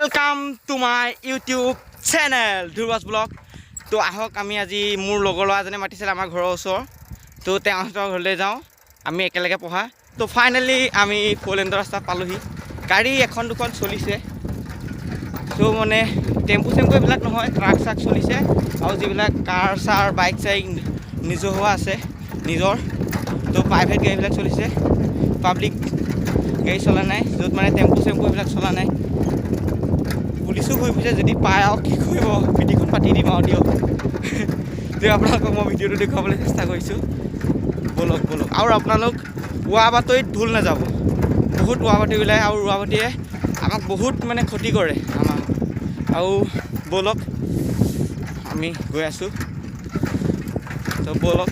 Welcome to my YouTube channel Dhuraj blog. তো আহক, আমি আজি মোৰ লগৰ ল'ৰা এজনে মাতিছিল আমাৰ ঘৰৰ ওচৰৰ, তো তেওঁহঁতৰ ঘৰলৈ যাওঁ। আমি একেলগে পঢ়া। তো ফাইনেলি আমি ফ'ৰ ৰাস্তা পালোহি। গাড়ী এখন দুখন চলিছে। ত' মানে টেম্পু চেম্পু এইবিলাক নহয়, ট্ৰাক চাক চলিছে আৰু যিবিলাক কাৰ চাৰ, বাইক চাইক নিজহুৱা আছে নিজৰ, তো প্ৰাইভেট গাড়ীবিলাক চলিছে। পাব্লিক গাড়ী চলা নাই, য'ত মানে টেম্পু চেম্পু এইবিলাক চলা নাই। পুলিচো ঘূৰি ফুৰিছে। যদি পায় আৰু কি কৰিব, পিঠিখন পাতি দিম আৰু দিয়ক। যে আপোনালোকক মই ভিডিঅ'টো দেখুৱাবলৈ চেষ্টা কৰিছোঁ। ব'লক ব'লক। আৰু আপোনালোক উৰা বাতৰিত ভুল নাযাব। বহুত উৰা বাতৰি ওলায় আৰু উৰা বাতৰিয়ে আমাক বহুত মানে ক্ষতি কৰে আমাক। আৰু ব'লক, আমি গৈ আছোঁ। তো ব'লক,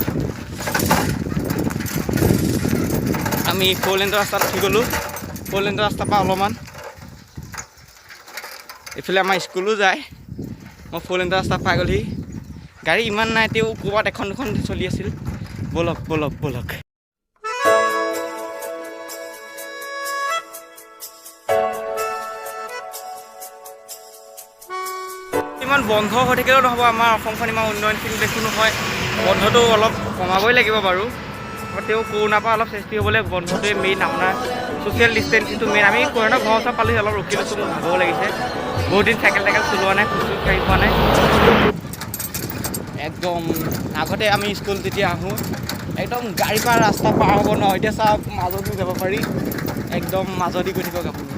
আমি ফ'ৰ লেণ্ডৰ ৰাস্তাত উঠি গ'লোঁ। ফ'ৰ লেণ্ডৰ ৰাস্তাৰ পৰা অলপমান এইফালে আমাৰ স্কুলো যায়। মই ফ'ৰ লেণ্ডৰ ৰাস্তা পাই গ'লহি। গাড়ী ইমান নাই, তেওঁ ক'ৰবাত এখন দুখন চলি আছিল। ব'লক ব'লক ব'লক। ইমান বন্ধ হৈ থাকিলেও নহ'ব। আমাৰ অসমখন ইমান উন্নয়নশীল দেশো নহয়, বন্ধটো অলপ কমাবই লাগিব বাৰু। তেওঁ কৰোণাৰ পৰা অলপ সৃষ্টি হ'বলৈ বন্ধটোৱে মেইন, আপোনাৰ ছ'চিয়েল ডিষ্টেঞ্চিংটো মেইন। আমি কৰোণা ঘৰৰ ওচৰত পালোহি, অলপ ৰখি লৈছোঁ। মোৰ ভাগৰো লাগিছে, বহুত দিন চাইকেল টাইকেল চলোৱা নাই, খোজ চোজ কাঢ়ি পোৱা নাই একদম। আগতে আমি স্কুল যেতিয়া আহোঁ, একদম গাড়ীৰ পৰা ৰাস্তা পাৰ হ'ব নোৱাৰোঁ। এতিয়া চাওক, মাজতো যাব পাৰি, একদম মাজদি গৈ থাকক আপুনি।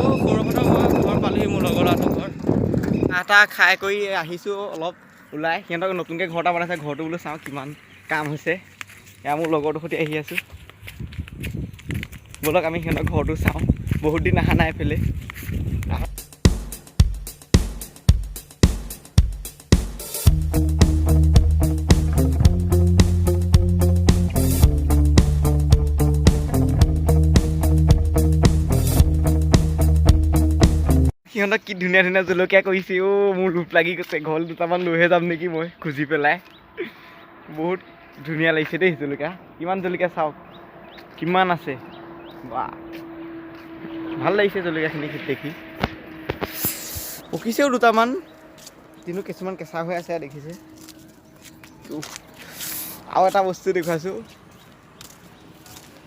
অ' সৌৰভহঁতৰ মই ঘৰ পালোহি, মোৰ লগৰ ল'ৰাটোৰ ঘৰ। চাহ তাহ খাই কৰি আহিছোঁ অলপ ওলাই। সিহঁতক নতুনকৈ ঘৰ এটা বনাইছে, ঘৰটো বোলো চাওঁ কিমান কাম হৈছে। এয়া মোৰ লগৰটোৰ সৈতে আহি আছোঁ। ব'লক, আমি সিহঁতৰ ঘৰটো চাওঁ। বহুত দিন অহা নাই এইফালে। সিহঁতক কি ধুনীয়া ধুনীয়া জলকীয়া কৰিছে অ'। মোৰ লোভ লাগি গৈছে, ঘৰলৈ দুটামান লৈহে যাম নেকি মই খুজি পেলাই। বহুত ধুনীয়া লাগিছে দেই জলকীয়া। কিমান জলকীয়া চাওক, কিমান আছে। বাহ, ভাল লাগিছে জলকীয়াখিনি দেখি। পকিছেও দুটামান, কিন্তু কিছুমান কেঁচা হৈ আছে, দেখিছে। উফ। আৰু এটা বস্তু দেখুৱাইছোঁ।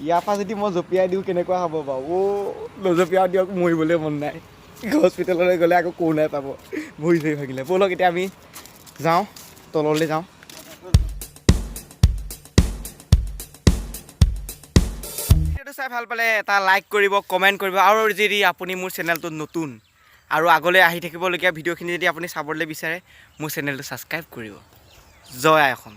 ইয়াৰ পৰা যদি মই জঁপিয়াই দিওঁ, কেনেকুৱা হ'ব বাৰু? অ' নজঁপিয়াও দিয়ক, মৰিবলৈ মন নাই। হস্পিটেললৈ গ'লে আকৌ কৰোণাই পাব, ভৰি চৰি ভাগিলে। ব'লক, এতিয়া আমি যাওঁ, তললৈ যাওঁ। ভিডিঅ'টো চাই ভাল পালে এটা লাইক কৰিব, কমেণ্ট কৰিব আৰু যদি আপুনি মোৰ চেনেলটোত নতুন আৰু আগলৈ আহি থাকিবলগীয়া ভিডিঅ'খিনি যদি আপুনি চাবলৈ বিচাৰে, মোৰ চেনেলটো ছাবস্ক্ৰাইব কৰিব। জয় আই অসম।